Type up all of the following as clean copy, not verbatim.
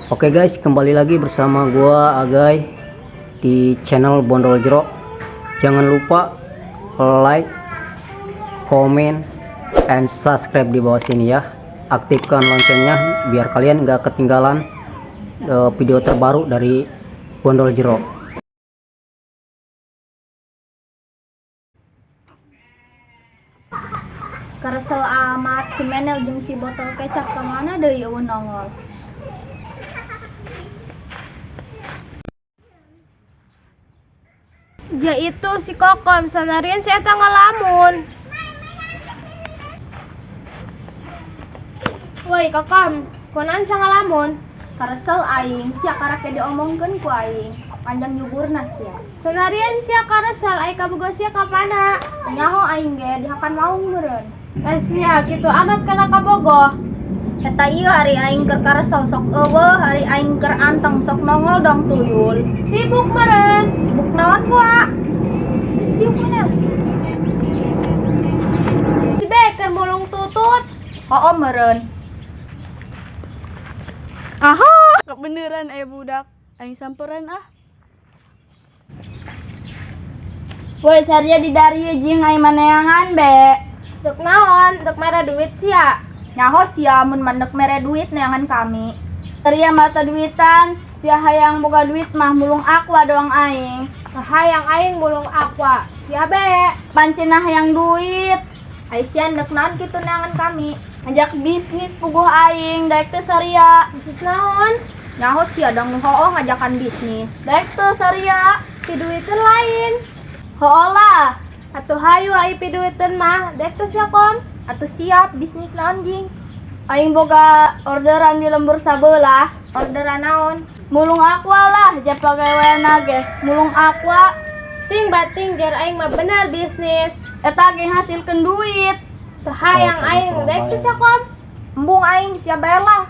Oke guys, kembali lagi bersama gua Agay di channel Bondol Jero. Jangan lupa like, comment, and subscribe di bawah sini ya. Aktifkan loncengnya biar kalian nggak ketinggalan video terbaru dari Bondol Jero. Karesel amat si Menel jeung si botol kecap kamana deui euweuh nongol. Ja itu si Kokom sanarian si eta ngalamun. Woi Kokom, kunaon sia ngalamun? Karesel aing, sia karek diomongkeun ku aing. Panjang nyuburna sia. Sanarian sia karesel ai kabogoh sia ka mana? Teu nyaho aing ge dihakan maung meureun. Eh sia kitu amat kana kabogoh. Eta ieu ari aing keur karesel sok euweuh, ari aing keur anteng sok nongol dong tuyul. Sibuk meureun. Sibuk naon gua? Geus diuk mana? Si Beker mulung tutut. Hooh meureun. Aha, kebeneran budak. Aing samperan ah. Woi, saria di darieu jeung aing maneangan be. Dek naon, dek mere duit sia. Nyaho sia mun mandek mere duit neangan kami. Saria mata duitan, sia hayang boga duit mah mulung aqua doang aing. Hayang aing mulung aqua. Sia be. Pancena hayang duit. Ai sia ndek naon kitu neangan kami. Ngajak bisnis puguh aing, daek teh saria. Bisnis naon? Nyaho sia dang nu hooh ngajakan bisnis. Daek teu saria. Piduiteun lain. Hooh lah. Atuh hayu ai piduiteun mah, daek teu sia Kom? Atuh siap bisnis naon jing? Aing boga orderan di lembur sabelah. Orderan naon? Mulung aqua lah, ja pagaweana ge. Mulung aqua. Ting bating jar aing mah bener bisnis. Eta ge hasilkeun duit. Teu hayang aing, daek teu sia Kom? Embung aing sia bae lah.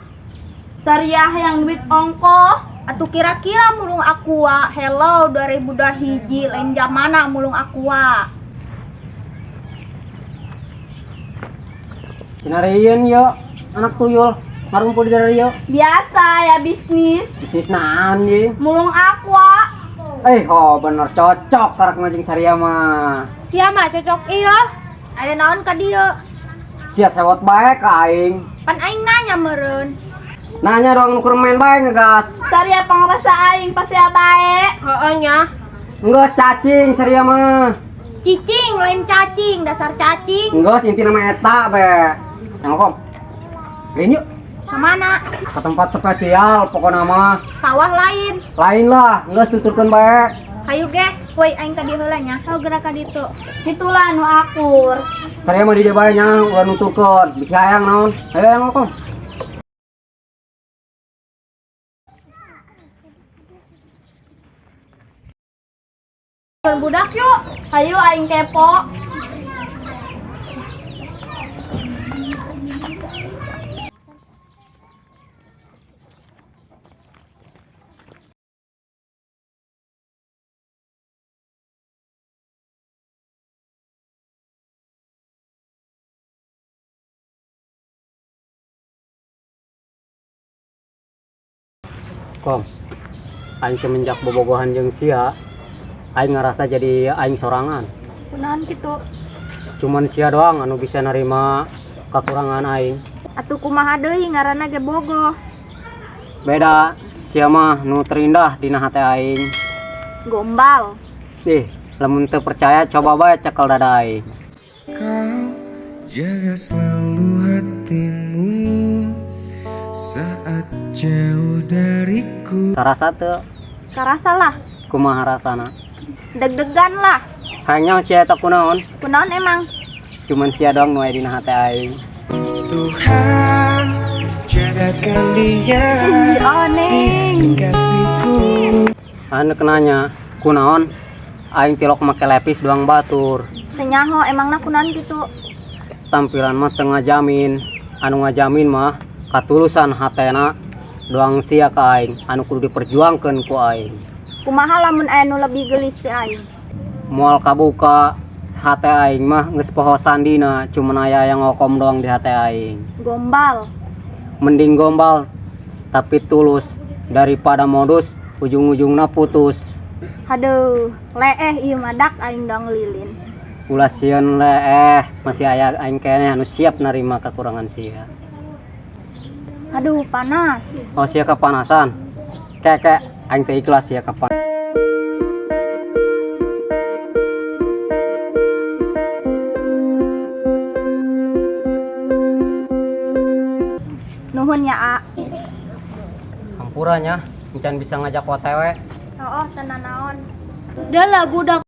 Saria hayang duit ongkoh. Atuh kira-kira mulung aqua. Hello 2021 lain zamana mulung aqua. Cinarieun yo, anak tuyul, ngarumpul di daerah yo. Biasa ya bisnis. Bisnis naon ye? Mulung aqua. Eh, oh bener cocok karak mancing saria mah. Sia mah cocok ieu. Aya naon ka dieu? Sia sewot bae ka aing. Pan aing nanya meureun. Nanya dong nu keur main bae ngegas. Saria pangrasa aing pasti bae. Heueuh nya. Enggeus cacing saria mah. Cicing lain cacing, dasar cacing. Enggeus intina mah eta be. Yang kom. Lain yuk. Kemana? Ke tempat spesial pokokna mah. Sawah lain. Lain lah, enggeus tuturkeun bae. Hayu ge, woi aing tadi heula nya. Oh gerak ka ditu. Itulah nu akur. Saria mah di dieu bae nya ulah nuturkeun. Bisi hayang naon. Hayu yang kom. Budak yuk. Hayu aing kepo. Kom, aing semenjak bobogohan jeung sia, aing ngerasa jadi aing sorangan. Kunaon kitu? Cuman sia doang anu bisa nerima kekurangan aing. Atuh kumaha deui ngaranna ge bogoh. Beda, sia mah nu terindah dina hate aing. Gombal. Ih, lamun teu percaya coba bae cekel dada aing. Kau jaga selalu hatimu saat jauh dariku. Karasa teu? Karasa lah. Kumaha rasana? Deg-degan lah. Hanya sia eta kunaon? Kunaon emang? Cuman sia doang nu aya dina hate aing. Tuhan jagakan dia. Ih, aneh. Kekasihku. Anu kenanya kunaon? Aing tilok make lepis doang batur. Teu nyaho emangna kunaon kitu? Tampilan mah teu ngajamin. Anu ngajamin mah katulusan hatena doang sia ka aing anu kudu diperjuangkeun ku aing. Kumaha lamun aya nu lebih geulis ti aing? Moal kabuka hate aing mah geus poho sandina, cuman aya yang ngokom doang di hate aing. Gombal. Mending gombal tapi tulus Daripada modus ujung-ujungna putus. Aduh, leeh ieu mah dak aing dong lilin. Ulah sieun leeh, masih aya aing keneh anu siap narima kekurangan sia. Aduh, panas. Oh, sia kepanasan. Keke aing teh ikhlas sia kapan. Nuhun ya, A. Hampura nya, encan bisa ngajak OTW. Oh, tenan naon. Dah lah budak.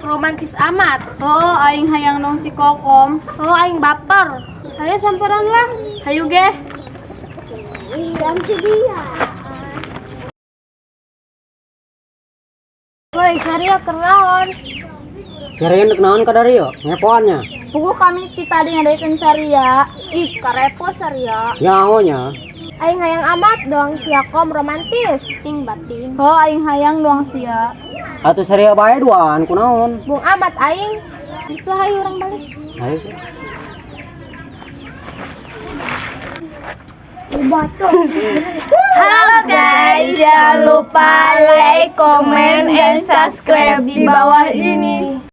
Romantis amat. Oh, aing hayang dong si Kokom. Oh, aing baper. Ayo samperan lah. Hayu ge. Woi, Saria kenaon. Sieun dek naon ka dieu? Ngepoan nya. Puguh kami ti tadi ngadaikeun Saria. Ih, karepo Saria. Nyaho nya. Aing hayang amat doang sia Kom romantis. Ting bating. Oh, aing hayang doang sia. Atuh Saria bae duaan kunaon. Bung amat aing. Bisa hayu urang balik. Ayo. Halo guys, jangan lupa like, comment, and subscribe di bawah ini.